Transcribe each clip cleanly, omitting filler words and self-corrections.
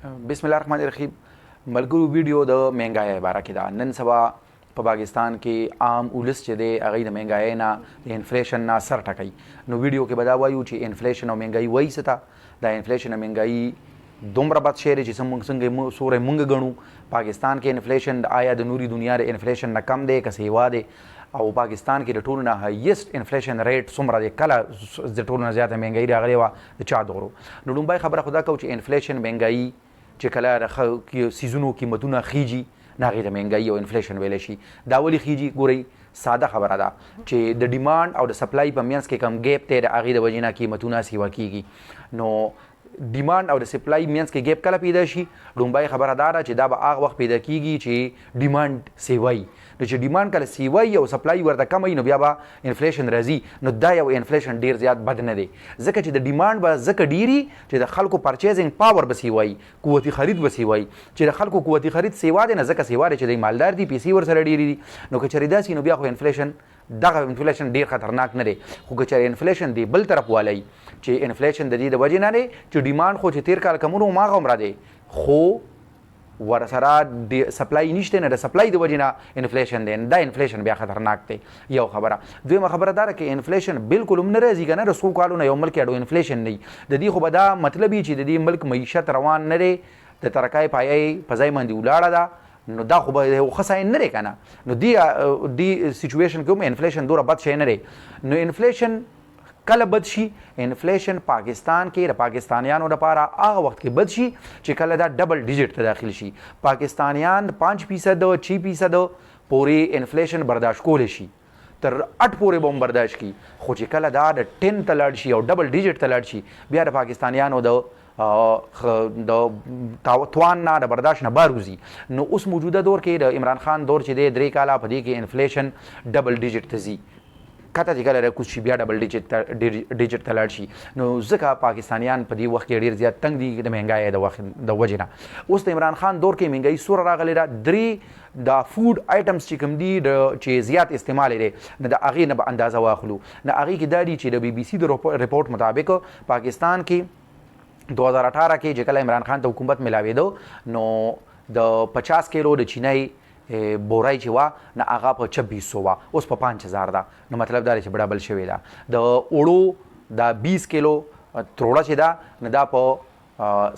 بسم الله الرحمن الرحیم. ملګرو، ویډیو د مهنګایۍ باره کې ده. نن سبا په پاکستان کې عام ولس چې دی، هغه د مهنګایۍ نه، د انفلیشن نه سر ټکوي. نو ویډیو کې به دا وایو چې انفلیشن او مهنګایي وایي څه ته، دا انفلیشن او مهنګایي دومره بد شی دی چې څنګه سوری مونږ ګڼو؟ پاکستان کې انفلیشن آیا د نوري دنیا د انفلیشن نه کم دی که سیوا دی؟ او پاکستان کې د ټولو نه highest inflation rate څومره دی؟ کله د ټولو نه زیاته مهنګایي راغلې وه؟ د چا دورو؟ نو لومړی خبره خو دا کوو چې انفلیشن، مهنګایي چې کله د سیزونو قیمتونه خیږي، نو هغې ته مهنګایي او انفلیشن ویلی شي. دا ولې خیږي؟ ګورئ، ساده خبره ده چې د ډیمانډ او د سپلای په منځ کې کم ګیپ دی، د هغې د وجې نه قیمتونه سیوا کیږي. نو ډیمانډ او د سپلای منځ کې ګیپ کله پیدا شي؟ لومړی خبره دا ده چې دا به هغه وخت پیدا کیږي چې ډیمانډ سیوای. نو چې ډیمانډ کله سیوای او سپلای ورته کم وي، نو بیا به انفلیشن راځي. نو دا یو انفلیشن ډیر زیات بد نه دی، ځکه چې د ډیمانډ به ځکه ډیری چې د خلکو purchasing power به سیوای، قوتي خرید به سیوای. چې د خلکو قوتي خرید سیوا دی، نه ځکه سیوا دی چې دی مالدار دي، پیسې ورسره ډیری دي. نو که چېرې داسې، نو بیا خو انفلیشن، دغه انفلیشن ډیر خطرناک نه دی. خو که چېرې انفلیشن دی بل طرف والی چې انفلیشن د دې د وجې نه دی چې ډیمانډ خو چې تیر کال کمونو ماغه عمره دی، خو ورسره د سپلای نشته، نه د سپلای د وجې نه انفلیشن دی، دا انفلیشن بیا خطرناک دی. یو خبره. دویمه خبره دا ده چې انفلیشن بالکل هم نه راځي کنه، د څو کالو نه یو ملک اډو انفلیشن نه، د دې خو به دا مطلب چې د دې ملک معیشت روان نه دی، د ترکای پایې په ځای باندې ولاړه ده. نو دا خو به یو ښه sign نه دی کنه. نو دی situation کې هم انفلیشن دوره بد شی نه دی. نو انفلیشن کله بد شي؟ انفلیشن پاکستان کې د پاکستانیانو لپاره هغه وخت کې بد شي چې کله دا double digit ته داخل شي. پاکستانیان 5%، 6% پورې انفلیشن برداشت کولی شي، تر 8 پورې به هم برداشت کړي، خو چې کله دا د 10 ته لاړ شي او double digit ته لاړ شي، بیا د پاکستانیانو د توان نه، د برداشت نه بار وځي. نو اوس موجوده دور کې، د عمران خان دور چې دی، 3 کاله، په دې کې inflation double digit ته ځي. کته چې کله راکوز شي، بیا double digit ته لاړ شي. نو ځکه پاکستانیان په دې وخت کې ډیر زیات تنګ دي د مهنګایۍ د وخت د وجې نه. اوس د عمران خان دور کې مهنګایي څومره راغلې ده؟ درې د food items چې کوم دي، د چې زیات استعمال لري، نو د هغې نه به اندازه واخلو. نو هغې کې دا دي چې د بي بي سي د رپورټ مطابق پاکستان کې 2018 کې چې کله عمران خان ته حکومت ملاوېدو، نو د 50 کیلو د چینای بورای چې وه، نه هغه په 2600 وه، اوس په 5000 ده. نو مطلب دا دی چې ډبل شوې ده. د اوړو دا 20 کیلو تروړه چې ده، نو دا په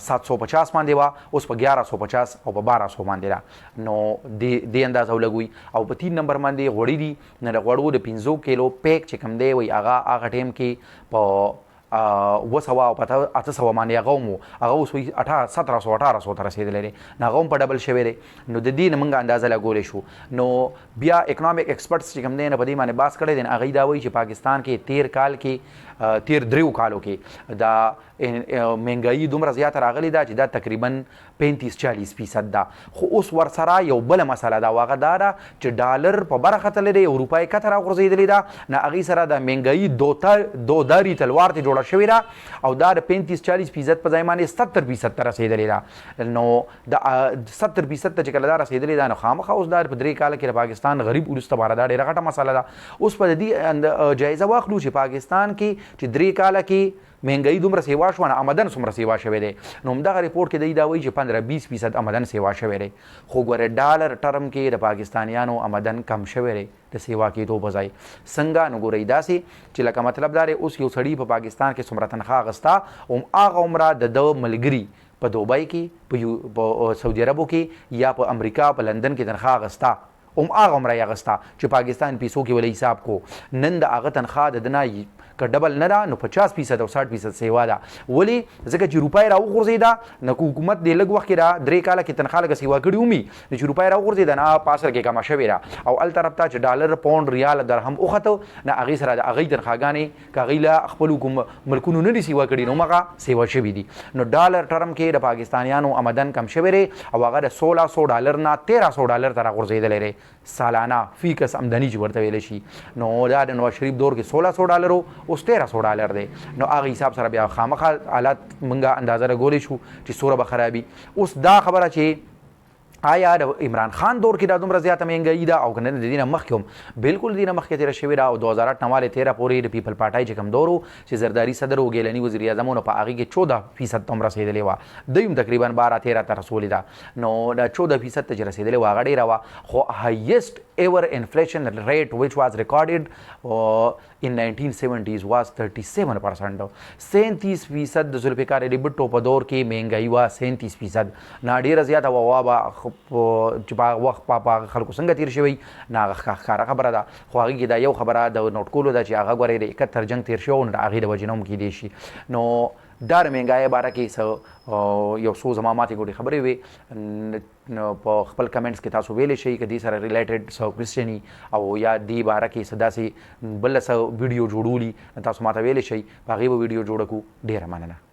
750 باندې وه، اوس په 1150 او په 1200 باندې ده. نو دې اندازه ولګوي. او په 3 نمبر باندې غوړي دي. نو د غوړو د 5 کیلو پیک چې کوم دی وي، هغه هغه ټیم کې په 700 او په 800 باندې هغه مو، هغه اوس وی 1700، 1800 ته رسېدلی دی. نو هغه هم په ډبل شوی دی. نو د دې نه موږ اندازه لګولی شو. نو بیا economic experts چې کوم دی، نه په دې باندې باس کړی دی. هغه دا وایي چې پاکستان کې تیر کال کې، تیر دریو کالو کې دا مهنګایي دومره زیاته راغلې ده چې دا تقریبا 35 40% ده. خو اوس ورسره یو بله مسله ده، هغه دا ده چې ډالر په بره ختلی دی او روپۍ کته راغورځېدلې ده. نه هغې سره د مهنګایي دوداري تلوار ته جوړه شوې ده او دا د 35 40% په ځای باندې 70% ته رسېدلې ده. نو د 70% ته چې کله دا رسېدلې ده، نو خامخا اوس دا په 3 کاله کې د پاکستان غریب ولس لپاره دا ډېره غټه مسله ده. اوس په دې جایزه واخلو چې پاکستان کې چې 3 کاله کې مهنګایي دومره سیوا شوه، نه آمدن څومره سیوا شوی دی؟ نو همدغه رپورټ کې دی دا وایي چې 15 20% آمدن سیوا شوی دی، خو ګوره ډالر ټرم کې د پاکستانیانو آمدن کم شوی دی د سیوا کېدو په ځای. څنګه؟ نو ګورئ، داسې چې لکه مطلب دا دی، اوس یو سړي په پاکستان کې څومره تنخواه اخیسته، هم هغه عمره د ده ملګري په دوبۍ کې، په سعودي عربو کې یا په امریکا په لندن کې تنخواه اخیسته، هم هغه عمره یې اخیسته چې پاکستان پیسو کې ولې حساب کو. نن د هغه تنخواه د ده نه که ډبل نه ده، نو 50% او 60% سیوا ده. ولی؟ ځکه چې روپۍ راوغورځېده. نو که حکومت دې لږ وخت کې دا 3 کاله کې تنخواه لږه سیوا کړې ومي، نو چې روپۍ راوغورځېده، نه په اصل کې کمه شوې ده. او ال طرف ته چې ډالر، پاونډ، ریال، درهم وخته، نه هغې سره د هغې تنخواګانې که هغې له خپلو کوم ملکونو نه دي سیوا کړي، نو مغه سیوا شوي دي. نو ډالر ټرم کې د پاکستانیانو آمدن کم شوی دی او هغه د 1600 ډالر نه 1300 ډالر ته راغورځېدلی دی، سالانه فی کس آمدنی چې ورته ویل شي. نو دا د نواز شریف دور کې 1600 ډالر، اوس 1300 ډالر دی. نو هغه حساب سره بیا خامخا حالات مونږه اندازه لګولی شو چې څومره به خرابي. اوس دا خبره چې آیا د عمران خان دور کې دا دومره زیاته مهنګایي ده او کنه د دې نه مخکې هم؟ بالکل دې نه مخکې تېره شوې ده او 2008 نه والې 13 پورې د پیپل پارټۍ چې کوم دور و، چې زرداري صدر و، ګیلاني وزیر اعظم و، نو په هغې کې 14 فیصد ته هم رسېدلې وه. دوی هم تقریبا 12 13 ته رسولې ده. نو دا 14 فیصد ته چې رسېدلې وه، هغه ډېره وه، خو highest ever inflation rate which was recorded in 1970s was 37%. 37 فیصد د ذوالفقار علي بټو په دور کې مهنګایي وه. 37 فیصد نه ډیره زیاته وه. وا به چې په هغه وخت په خلکو څنګه تیر شوی نه، هغه ښکاره خبره ده. خو هغې کې دا یو خبره د نوټ کولو ده چې هغه ګورې د 71 جنګ تیر شوی، نو د هغې د وجې نه هم کېدی شي. نو دا د مهنګایۍ باره کې څه یو څو زما ماتې ګوټې خبرې وې. نو په خپل کمنټس کې تاسو ویلی شئ که دې سره ریلیټډ څه کوېسچن او یا دې باره کې څه داسې بله څه ویډیو جوړولي، تاسو ماته ویلی شئ، په هغې به ویډیو جوړه کړو. ډېره مننه.